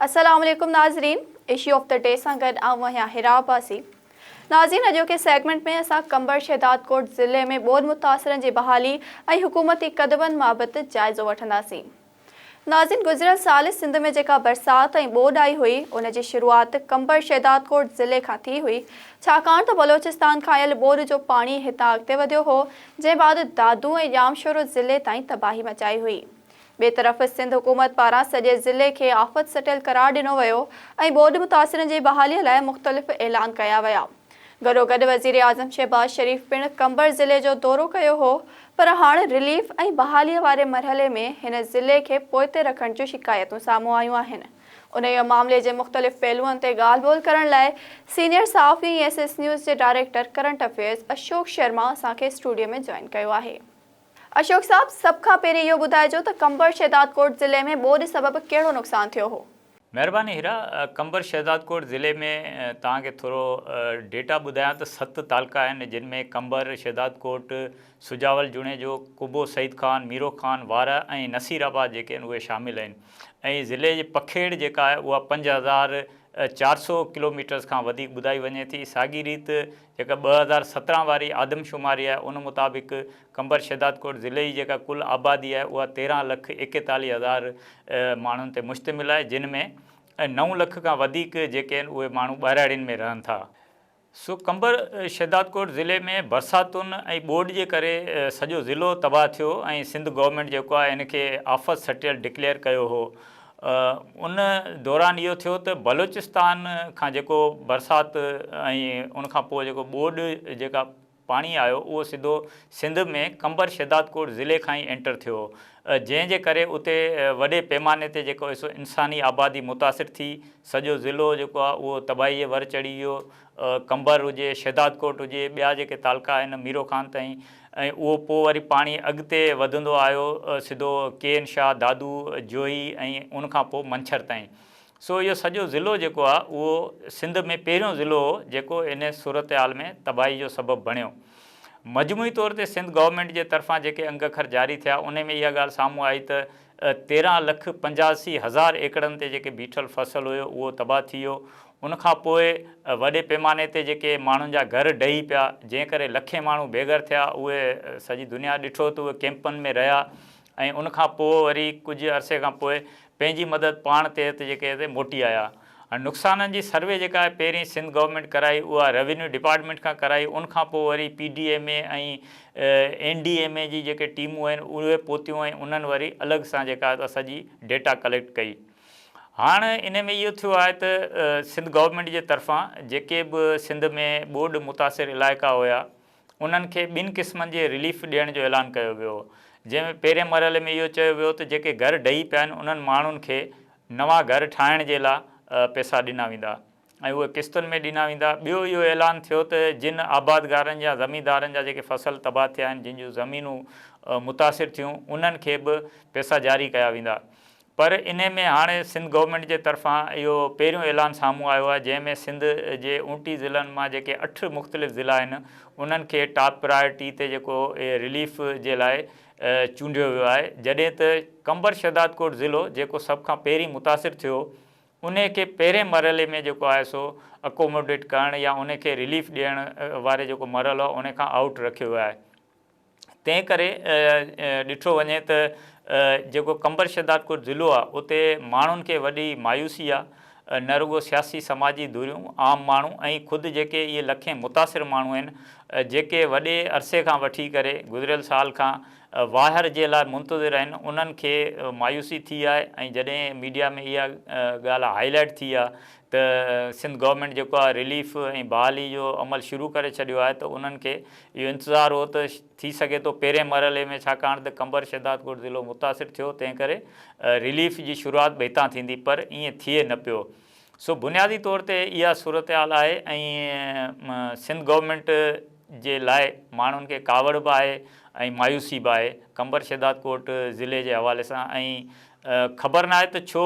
السلام عليڪم ناظرين اشو آف the D سان گڏ آئون آهيان حرا عباسي ناظرين اڄوڪي سيگمينٽ ۾ اسان قمبر شهدادڪوٽ ضلعي ۾ ٻوڏ متاثرن جي بحالي ۽ حڪومتي قدمن بابت جائزو وٺنداسين ناظرين گذريل سال سنڌ ۾ جيڪا برسات ۽ ٻوڏ آئي هئي ان جي شروعات قمبر شهدادڪوٽ ضلعي کان ٿي هئي ڇاڪاڻ ته بلوچستان کان آيل ٻوڏ جو پاڻي هتان اڳتي وڌيو هو جنهن بعد دادو ۽ ڄامشورو ضلعي تائين تباهي مچائي هئي ٻئي طرف سنڌ حڪومت پاران سڄي ضلعي کي آفت سٽيل قرار ڏنو ويو ۽ ٻوڏ متاثرن جي بحالي لاء مختلف اعلان ڪيا ويا. گڏوگڏ وزيراعظم شهباز شريف پڻ قمبر ضلعي جو دورو ڪيو هو پر هاڻ رليف ۽ بحالي واري مرحلي ۾ هن ضلعي کي پوئتي رکڻ جون شڪايتون سامهون آيون آهن. انهيء معاملي جي مختلف پهلوئن تي ڳالهه ٻولهه ڪرڻ لاء سينيئر صحافي ۽ ايس ايس نيوز جي director current affairs Ashok Sharma اسان کي اسٽوڊيو ۾ جوائن ڪيو آهي. اشوڪ صاحب سڀ کان پهرين اهو ٻڌائجو ته قمبر شهدادڪوٽ ضلعي ۾ ٻوڏ سبب ڪهڙو نقصان ٿيو هو؟ مهرباني هيرا، قمبر شهدادڪوٽ ضلعي ۾ توهان کي ٿورو ڊيٽا ٻڌايان ته ست تعلقا آهن جن ۾ قمبر، شهدادڪوٽ، سجاول جوڻيجو، قبو سعيد خان، ميرو خان، وارهه ۽ نصير آباد جيڪي آهن اهي شامل آهن ۽ ضلعي جي پکيڙ جيڪا آهي اها 5400 ڪلوميٽرز کان وڌيڪ ٻڌائي وڃي ٿي ساڳي ريت جيڪا 2017 واري آدمشماري آهي ان مطابق قمبر شهدادڪوٽ ضلعي جي جيڪا ڪل آبادي آهي اها 13 لک 41 هزار ماڻهن تي مشتمل آهي جن ۾ نو لک کان وڌيڪ جيڪي آهن اهي ماڻهو ٻهراڙين ۾ رهن ٿا. سو قمبر شهدادڪوٽ ضلعي ۾ برساتن ۽ ٻوڏ جي ڪري سڄو ضلعو تباهه ٿيو ۽ سنڌ گورنمينٽ جيڪو آهي ان کي آفت سٽيل ڊڪليئر ڪيو هو ان دوران اهو ٿيو ته بلوچستان کان جيڪو برسات ۽ ان کان پوء جيڪو ٻوڏ جيڪا پاڻي آيو اهو سڌو سنڌ ۾ قمبر شهدادڪوٽ ضلعي کان ئي اينٽر ٿيو جنهن جي ڪري اتي وڏي پيماني تي جيڪو سو انساني آبادي متاثر ٿي سڄو ضلعو جيڪو آهي اهو تباهي جي ور چڙهي ويو قمبر هجي شهدادڪوٽ هجي ٻيا جيڪي تعلقا آهن ميرو خان تائين ۽ اهو پوء وري پاڻي اڳتي وڌندو آيو سڌو ڪي اين شاهه دادو جوهي ۽ ان کان پوء منڇر تائين سو اهو سڄو ضلعو جيڪو آهي اهو سنڌ ۾ پهريون ضلعو هو جيڪو ان صورتحال ۾ تباهي جو سبب بڻيو. مجموعي طور تي سنڌ گورنمينٽ جي طرفان جيڪي انگ اکر جاري ٿيا انهي ۾ اها ڳالهه سامهون آئي ته 13 لک 85 هزار ايڪڙن تي جيڪي بيٺل فصل هيو اهو تباهه ٿي ويو ان کان پوء وڏي پيماني تي جيڪي ماڻهن جا گهر ڊهي پيا جنهن ڪري لکين ماڻهو بي گهر ٿيا اهي سڄي دنيا ڏٺو ته اهي ڪيمپن ۾ رهيا ۽ ان کان پوء وري ڪجهه عرصي کان پوء پنهنجي مدد پاڻ تحت جيڪي هتي موٽي آيا. هاڻي نقصانن جي سروي جيڪا آهي پهرين سنڌ گورنمينٽ ڪرائي اها روينيو ڊپارٽمينٽ کان ڪرائي ان کان پوء وري P D M A ۽ N D M A جي جيڪي ٽيمون آهن اهي پهتيون ۽ انهن وري الڳ سان جيڪا آهي سڄي ڊيٽا ڪليڪٽ ڪئي. هاڻ ان ۾ اهو ٿيو آهي ته سنڌ گورنمينٽ جي طرفان جيڪي به سنڌ ۾ ٻوڏ متاثر علائقا هيا انهن کي ٻن قسمن جي رليف ڏيڻ جو اعلان ڪيو ويو هو، جنهن ۾ پهرين مرحلي ۾ اهو چيو ويو ته جيڪي گهر ڊهي پيا آهن انهن ماڻهن کي نوان گهر ٺاهڻ جي لا پئسا ڏنا ويندا ۽ اهي قسطن ۾ ڏنا ويندا، ٻيو اهو اعلان ٿيو ته جن آبادگارن يا زميندارن جا جيڪي فصل تباهه ٿيا آهن جن جون زمينون متاثر ٿيون انهن کي به پئسا جاري ڪيا ويندا. پر انهي ۾ هاڻي سنڌ گورنمينٽ جي طرفان اهو پهريون اعلان سامهون آيو آهي جنهن ۾ سنڌ جي 29 ضلعن مان جيڪي اٺ مختلف ضلعا آهن انهن کي ٽاپ پرائرٽي تي جيڪو رليف جي لاء چونڊيو ويو آهي جڏهن ته قمبر شهدادڪوٽ ضلعو جيڪو سڀ کان پهرين متاثر ٿيو انهي کي پهرين مرحلي ۾ جيڪو آهي سو اڪوموڊيٽ ڪرڻ يا انهي کي رليف ڏيڻ واري جيڪو مرحلو آهي انهي کان آئوٽ رکيو ويو آهي. تنهن ڪري ڏٺو وڃي ته جيڪو قمبر شهدادڪوٽ ضلعو آهي اتي ماڻهن کي وڏي مايوسي آهي نه رڳو سياسي سماجي ڌريون عام ماڻهو ۽ خود جيڪي اهي لکين متاثر ماڻهو آهن جيڪي وڏي عرصي کان وٺي ڪري گذريل سال کان واهر جي لاء منتظر آهن انهن کي مايوسي ٿي آهي ۽ جڏهن ميڊيا ۾ اها ڳالهه هائي لائيٽ ٿي آهي ته سنڌ گورنمينٽ جيڪو آهي رليف ۽ بحالي جو عمل شروع ڪري ڇڏيو آهي ته انهن کي اهو انتظار هو ته ٿي سگهي ٿو پهرين مرحلي ۾ ڇاڪاڻ ته قمبر شهدادڪوٽ ضلعو متاثر ٿيو تنهن ڪري رليف جي شروعات به هتان ٿيندي پر ائين ٿئي نه پيو سو بنيادي طور تي اها صورتحال آهي ۽ سنڌ گورنمينٽ جي لاء ماڻهن کي ڪاوڙ به آهي ۽ مايوسي به آهي قمبر شهدادڪوٽ ضلعي جي حوالي سان ۽ خبر ناهي ته ڇو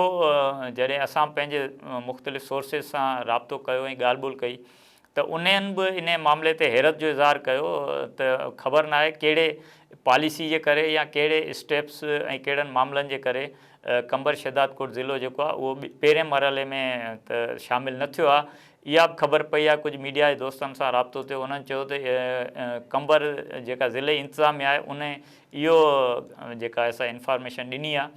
جڏهن اسان پنهنجي مختلف سورسز سان رابطو ڪيو ۽ ڳالهه ٻولهه ڪئي ته انهن به انهي معاملي تي حيرت جو اظهار ڪيو ته خبر ناهي ڪهڙي پاليسي جي ڪري يا ڪهڙي اسٽيپس ۽ ڪهڙن معاملن جي ڪري قمبر شهدادڪوٽ ضلعو جيڪو آهي اهو پهرين مرحلي ۾ ته شامل نه ٿيو آهي. اها به خبر پئي آهي ڪجهه ميڊيا جي دوستن سان رابطو ٿيو انهن چيو ته قمبر جيڪا ضلعي انتظاميا آهي ان اهو جيڪا آهي سا انفارميشن ڏني آهي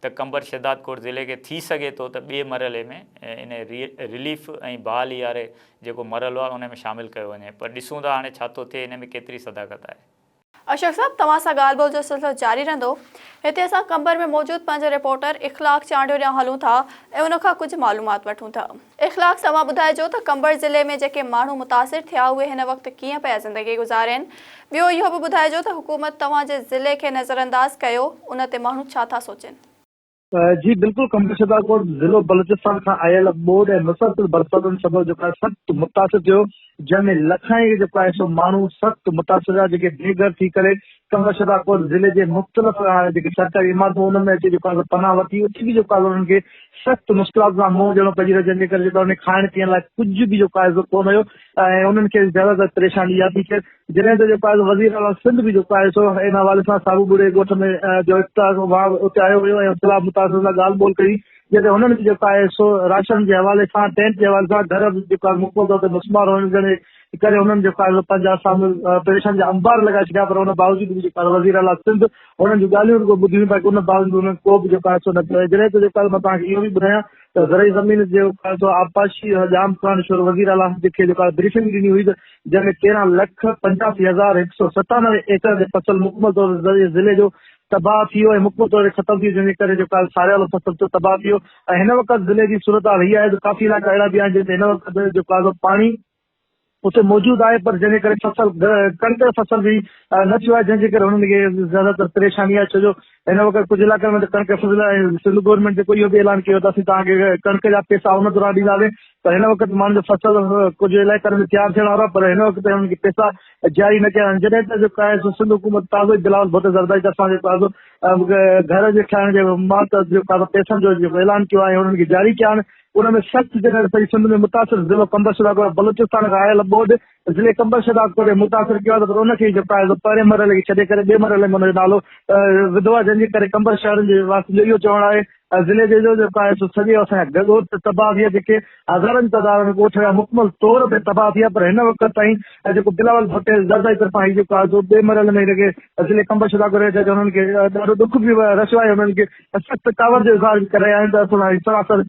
ته قمبر شهدادڪوٽ ضلعي کي ٿي سگهي ٿو ته ٻئي مرحلي ۾ ان رليف ۽ بحالي واري جيڪو مرحلو آهي ان ۾ شامل ڪيو وڃي پر ڏسون ٿا هاڻي ڇا ٿو ٿئي ان ۾ ڪيتري صداقت آهي. اشوڪ صاحب توهان سان ڳالهه ٻولهه جو سلسلو جاري رهندو. هتي اسان قمبر ۾ موجود پنهنجي رپورٽر اخلاق چانڊيو ڏانهن هلون ٿا ۽ ان کان ڪجهه معلومات وٺون ٿا. اخلاق توهان ٻڌائجو ته قمبر ضلعي ۾ جيڪي ماڻهو متاثر ٿيا اهي هن وقت ڪيئن پيا زندگي گذارين؟ ٻيو اهو به ٻڌائجو ته حڪومت توهان جي ضلعي کي نظرانداز ڪيو ان تي ماڻهو ڇا ٿا سوچين؟ جي بلڪل قمبر شهدادڪوٽ ضلعو بلوچستان کان آيل ٻوڏ ۽ مسلسل برساتن سبب جيڪو آهي سخت متاثر ٿيو جنهن ۾ لکائين جيڪو آهي سو ماڻهو سخت متاثر ٿيا جيڪي بي گهر ٿي ڪري قمبر شهدادڪوٽ ضلعي جي مختلف جيڪي سرڪاري عمارتون ان ۾ اچي جيڪو آهي سو پناهه ورتي اتي به جيڪو آهي انهن کي سخت مشڪلات سان منهن ڏيڻو پئجي رهيو جنهن جي ڪري جيڪو آهي کائڻ پيئڻ لاء ڪجهه به جيڪو آهي سو ڪونه هيو ۽ انهن کي زياده تر پريشاني اها ٿي ٿئي جڏهن ته جيڪو آهي سو وزير اعليٰ سنڌ به جيڪو آهي سو ان حوالي سان صابو ٻوڙي ڳوٺ ۾ جو افتتاح واهه اتي آيو هيو ۽ سيلاب متاثرن سان ڳالهه ٻولهه ڪئي جڏهن هنن به جيڪو آهي سو راشن جي حوالي سان ٽينٽ جي حوالي سان گهر به جيڪو آهي مڪمل طور تي مسمار هئڻ جي ڪري هنن جيڪو آهي سو پنهنجا سامهون پريشاني جا انبار لڳائي ڇڏيا پر ان باوجود به جيڪو آهي وزير اعليٰ سنڌ هنن جون ڳالهيون رڳو ٻڌيون باقي ان باوجود هنن ڪو به جيڪو آهي سو نه ڪيو جڏهن ته جيڪو آهي مان توهان کي اهو به ٻڌايان ته زرعي زمين جيڪو آهي سو آبپاشي ڄام خان شور وزير اعليٰ کي جيڪو آهي بريفنگ ڏني هئي ته جنهن ۾ 13 لک 85 هزار 197 ايڪڙ تي فصل مڪمل طور تي زرعي ضلعي جو تباهه ٿي ويو ۽ مڪمل طور تي ختم ٿي ويو جنهن جي ڪري جيڪو آهي ساريالو فصل ٿيو تباهه ٿي ويو ۽ هن وقت ضلعي جي صورتحال هي آهي ته ڪافي علائقا اهڙا به آهن جن تي هن وقت جيڪو آهي سو پاڻي اتي موجود آهي پر جنهن جي ڪري فصل ڪڻڪ جو فصل به نه ٿيو آهي جنهن جي ڪري هنن کي زياده تر پريشاني آهي ڇو جو هن وقت ڪجهه علائقن ۾ ته ڪڻڪ جو فصل ۽ سنڌ گورنمينٽ جيڪو اهو به اعلان ڪيو ته اسين توهان کي ڪڻڪ جا پيسا ان دوران ڏينداسين پر هن وقت ماڻهن جو فصل ڪجهه علائقن ۾ تيار ٿيڻ وارو آهي پر هن وقت تائين انهن کي پيسا جاري نه ڪيا آهن جڏهن ته جيڪو آهي سو سنڌ حڪومت تازو ئي بلاول ڀٽو زرداري طرفان جيڪو آهي سو گهر جي ٺاهڻ جي مان ته جيڪو آهي پيسن جو جيڪو اعلان ڪيو آهي انهن کي جاري ڪيا آهن ان ۾ سخت جڏهن سڄي سنڌ ۾ متاثر ضلعو قمبر شهدادڪوٽ بلوچستان کان آيل ٻوڏ ضلعي قمبر شهدادڪوٽ کي متاثر ڪيو آهي ته پر ان کي جيڪو آهي سو پهرين مرحلي کي ڇڏي ڪري ٻئي مرحلي ۾ ان جو نالو وڌو آهي جنهن جي ڪري قمبر شهرن جي واسين جو اهو چوڻ آهي ضلعي جي جو جيڪو آهي سو سڄي اسان جا ڳوٺ تباهه ٿي ويا جيڪي هزارن تعداد ۾ ڳوٺ هيا مڪمل طور تي تباهه ٿي ويا پر هن وقت تائين جيڪو بلاول ڀٽي زرداري طرفان هي جيڪو آهي سو ٻئي مرحلي ۾ هن کي ضلعي قمبر شهدادڪوٽ رهيا انهن کي ڏاڍو ڏک به رسيو آهي انهن کي سخت ڪاوڙ جو اظهار به ڪري رهيا آهن ته اسان سان سراسر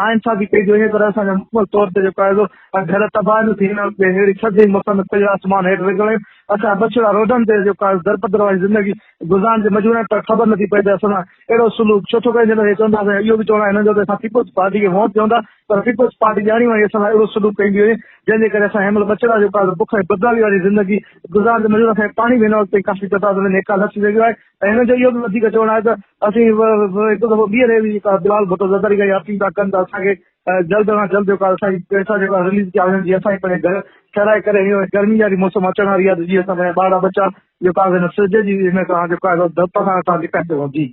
ناانصافي ڪئي ٿي وڃي پر اسان جا مڪمل طور تي جيڪو آهي سو گهر تباهه نه ٿي هن اهڙي ٿڌي موسم ۾ کليل آسمان هيٺ ويٺل آهيون اسان جا ٻچڙا روڊن تي جيڪو آهي درپدر واري زندگي گذارڻ تي مجبور آهن پر خبر نٿي پئي ته اسان سان اهڙو سلوڪ ڇو ٿو ڪيو وڃي چون ٿا اسان اهو به چوڻ آهي هنن جو ته اسان پيپلز پارٽي کي ووٽ ڏيون ٿا پر پيپلز پارٽي ڄاڻي واڻي اسان سان اهڙو سلوڪ ڪئي ٿي وڃي جنهن جي ڪري اسان هن مهل ٻچڙا جيڪو آهي بک ۽ بدحالي واري زندگي گذارڻ تي مجبور اسان کي پاڻي به هن وقت تائين ڪافي تعداد ۾ نيڪال نه ٿي سگهيو آهي ۽ هن جو اهو به وڌيڪ چوڻ آهي ته اسين هڪ دفعو ٻيهر هي جيڪا بلال ڀٽو زرداري کان اها اپيل ٿا ڪن ته اسان کي جلد کان جلد جيڪا اسان جي پئسا جيڪا رليز ڪيا وڃن جيئن اسان پنهنجي گهر ٺهرائي ڪري هي گرمي واري موسم اچڻ واري آهي ته جيئن اسان پنهنجا ٻارڙا ٻچا جيڪا هن سج جي هن کان جيڪا آهي ڌپ کان اسان لڪائي سگهون جي.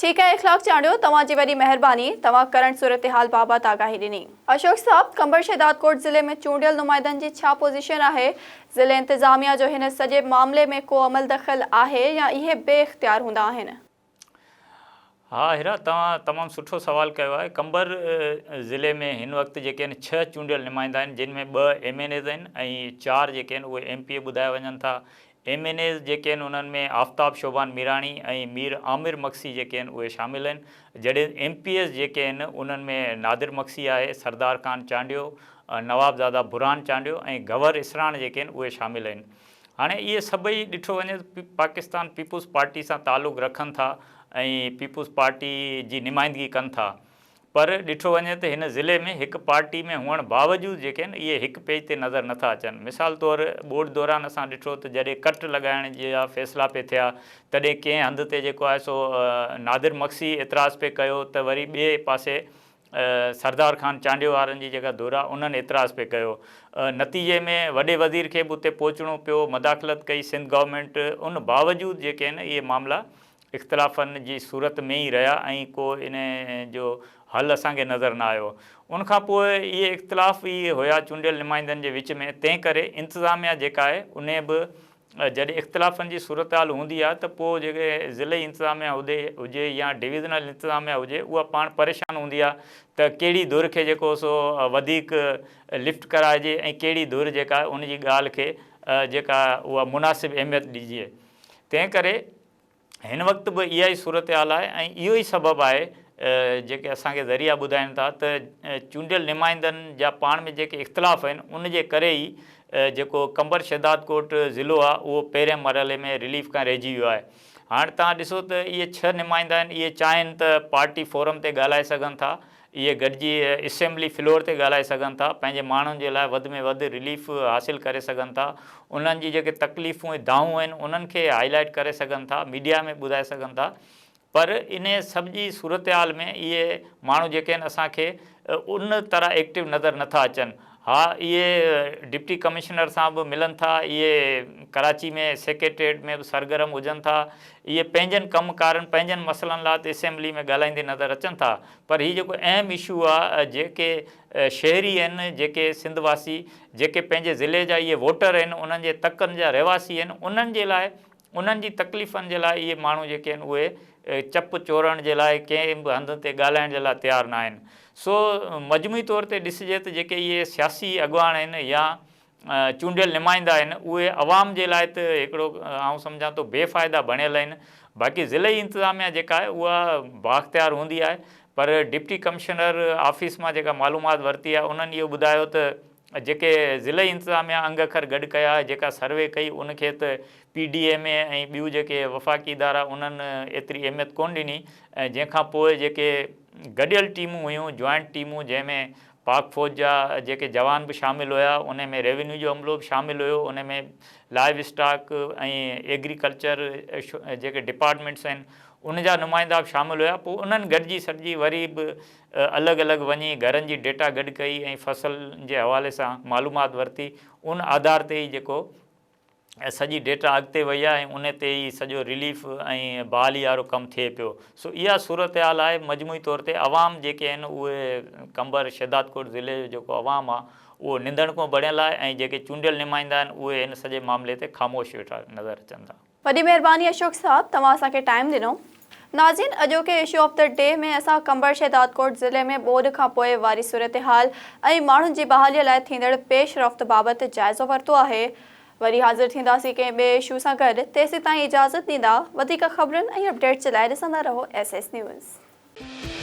ٺيڪ آهي اخلاق چانڊيو توهان جي وڏي مهرباني توهان ڪرنٽ صورتحال بابت آگاهي ڏني. اشوڪ صاحب قمبر شهدادڪوٽ ضلعي ۾ چونڊيل نمائندن جي ڇا پوزيشن آهي؟ ضلعي انتظاميا جو هن سڄي معاملي ۾ ڪو عمل دخل آهي يا اهي بي اختيار هوندا آهن؟ ها هيرا توهان تمام سٺو سوال ڪيو آهي قمبر ضلعي ۾ هن وقت جيڪي آهن ڇهه چونڊيل نمائندا آهن جن ۾ ٻه ايم اين ايز آهن ۽ چار جيڪي آهن اهي ايم پي اي ٻڌايا وڃن ٿا ايم اين ايز جيڪي آهن انهن ۾ آفتاب شعبان ميراڻي ۽ مير عامر مگسي جيڪي آهن اهي شامل آهن جڏهن ايم پي ايز جيڪي آهن انهن ۾ نادر مگسي آهي، سردار خان چانڊيو، نوابزاده برهان چانڊيو ۽ گوهر اسراڻ جيڪي آهن اهي شامل آهن. هاڻي اهي سڀئي ڏٺو وڃي ته پاڪستان پيپلز پارٽي سان تعلق رکن ٿا ۽ پيپلز پارٽي جي نمائندگي ڪن ٿا. پر ڏٺو وڃي ته هن ضلعي ۾ هڪ پارٽي ۾ هئڻ باوجود جيڪي آهن اهي هڪ پيج تي نظر نٿا اچن. مثال طور ٻوڏ دوران اسان ڏٺو ته جڏهن ڪٽ لڳائڻ جا فيصلا پئي ٿيا تڏهن ڪنهن هنڌ تي جيڪو آهي سو نادر مگسي اعتراض پئي ڪيو ته وري ٻئي پاسي سردار خان چانڊيو وارن جي جيڪا ڌر آهي انهن اعتراض پئي ڪيو. نتيجي ۾ وڏي وزير کي به اتي پهچڻو پيو، مداخلت ڪئي سنڌ گورنمينٽ ان باوجود جيڪي آهن اهي معاملا اختلافن جي صورت ۾ ئي رهيا ۽ ڪو ان جو حل اسان کي نظر نه آيو. ان کان پوء اهي اختلاف ئي هيا چونڊيل نمائندن جي وچ ۾ تنهن ڪري انتظاميا جيڪا آهي انهي به جڏهن اختلافن جي صورتحال هوندي آهي ته پوء جيڪي ضلعي انتظاميا هجي هجي يا ڊويزنل انتظاميا هجي اها پاڻ پريشان هوندي آهي ته ڪهڙي ڌر کي جيڪو سو وڌيڪ لفٽ ڪرائجي ۽ ڪهڙي ڌر جيڪا ان جي ڳالهه کي جيڪا اها مناسب اهميت ڏجي تنهن ڪري هن وقت به اها ئي صورتحال آهي ۽ اهو ئي سبب آهي جيڪي اسان کي ذريعا ٻڌائين ٿا ته چونڊيل نمائندن جا پاڻ ۾ جيڪي اختلاف آهن ان جي ڪري ئي جيڪو قمبر شهدادڪوٽ ضلعو آهي اهو پهرين مرحلي ۾ رليف کان رهجي ويو آهي. هاڻ توهان ڏسو ته اهي ڇهه نمائندا آهن اهي چاهين ته پارٽي فورم تي ڳالهائي سگهن ٿا اهي گڏجي اسيمبلي فلور تي ڳالهائي سگهن ٿا، پنهنجي ماڻهن جي لاء وڌ ۾ وڌ رليف حاصل ڪري سگهن ٿا، انهن جي جيڪي تڪليفون ۽ دانهون آهن انهن کي هائي لائيٽ ڪري سگهن ٿا، ميڊيا ۾ ٻڌائي سگهن ٿا پر انهي سڀ جي صورتحال ۾ اهي ماڻهو جيڪي آهن اسان کي ان طرح ايڪٽو نظر نٿا اچن. ها اهي ڊپٽي ڪمشنر سان به ملن ٿا، اهي ڪراچي ۾ سيڪريٽريٽ ۾ به سرگرم هجن ٿا، اهي پنهنجن ڪم ڪارن پنهنجن مسئلن لاء ته اسيمبلي ۾ ڳالهائيندي نظر اچن ٿا پر هي جيڪو اهم اشو آ جيڪي شهري آهن جيڪي سنڌ واسي جيڪي پنهنجي ضلعي جا اهي ووٽر آهن انهن جي تڪن جا رهواسي آهن انهن جي لاء انهن جي تڪليفن جي لاء اهي ماڻهو جيڪي آهن اهي چپ چورڻ جي لاء ڪنهن به هنڌ تي ڳالهائڻ جي لاء تيار نه آهن سو مجموعي طور تي ڏسجي ته جيڪي اهي سياسي اڳواڻ آهن يا چونڊيل نمائندا آهن اهي عوام جي لاء ته هڪڙو آئون سمجهان ٿو بي فائدا بڻيل آهن باقي ضلعي انتظاميا جيڪا آهي اها بااختيار هوندي آهي پر ڊپٽي ڪمشنر آفيس مان جيڪا معلومات ورتي آهي انهن اهو ٻڌايو ته جيڪي ضلعي انتظاميا انگ اکر گڏ ڪيا جيڪا سروي ڪئي ان کي ته پي ڊي ايم اي ۽ ٻيون جيڪي وفاقي ادارا انهن ايتري اهميت ڪونه ڏني ۽ جنهن کان پوء جيڪي گڏيل ٽيمون هيون جوائنٽ ٽيمون جنهن ۾ پاڪ فوج جا جيڪي جوان به شامل هيا ان ۾ ريونيو جو عملو به شامل هيو ان ۾ لائيو اسٽاڪ ۽ ايگريڪلچر جيڪي ڊپارٽمينٽس آهن ان جا نمائندا به شامل هيا پوء انهن گڏجي سڏجي وري به الڳ الڳ وڃي گهرن جي ڊيٽا گڏ ڪئي ۽ فصل جي حوالي سان معلومات ورتي ان آڌار تي ئي جيڪو سڄي ڊيٽا اڳتي وئي آهي ۽ ان تي ئي سڄو رليف ۽ بحالي وارو ڪم ٿئي پيو سو اها صورتحال آهي مجموعي طور تي عوام جيڪي آهن اهي قمبر شهدادڪوٽ ضلعي جو جيڪو عوام آهي اهو ننڌڻڪو بڻيل آهي ۽ جيڪي چونڊيل نمائندا آهن اهي هن سڄي معاملي تي خاموش ويٺا نظر اچن ٿا. وڏي مهرباني اشوڪ صاحب توهان اسان کي ٽائيم ڏنو. ناظرين اڄوڪي اشو آف the D ۾ اسان قمبر شهدادڪوٽ ضلعي ۾ ٻوڏ کان پوء واري صورتحال ۽ ماڻهن جي بحالي لاء ٿيندڙ پيش رفت بابت جائزو ورتو آهي. وري حاضر ٿينداسين ڪنهن ٻئي اشو سان گڏ تيسيتائين اجازت ڏيندا وڌيڪ خبرن ۽ اپڊيٽس جي لاء ڏسندا رهو ايس ايس نيوز.